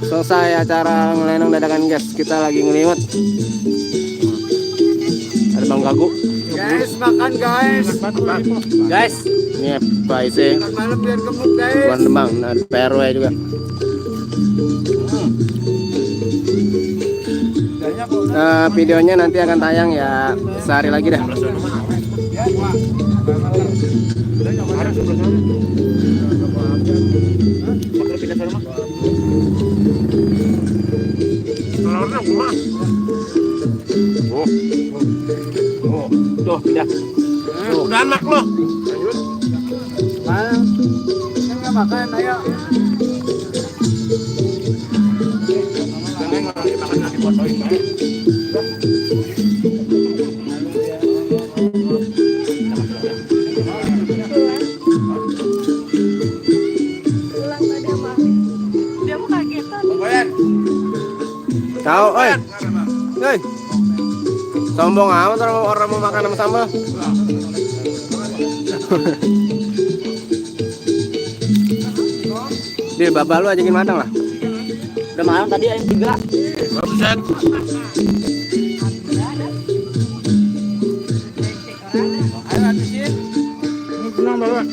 selesai acara ngelenong dadakan guys. Kita lagi ngeliwat. Ada Bang Gagu. Guys, makan guys. Guys, ini Pak Ise. Malam biar gemuk guys. Tuan Demang, nah, PRW juga. Videonya nanti akan tayang ya sehari lagi dah. Tuh, pindah. Udah anak lo. Kan nggak makan, ayo. Tahu, oi. Oi. Sombong amat orang mau makan sama sambal. Dia bapak lu ajakin matang lah. Udah malam tadi ayam 3. Bagusan. Ayo habisin. Tenang bawa.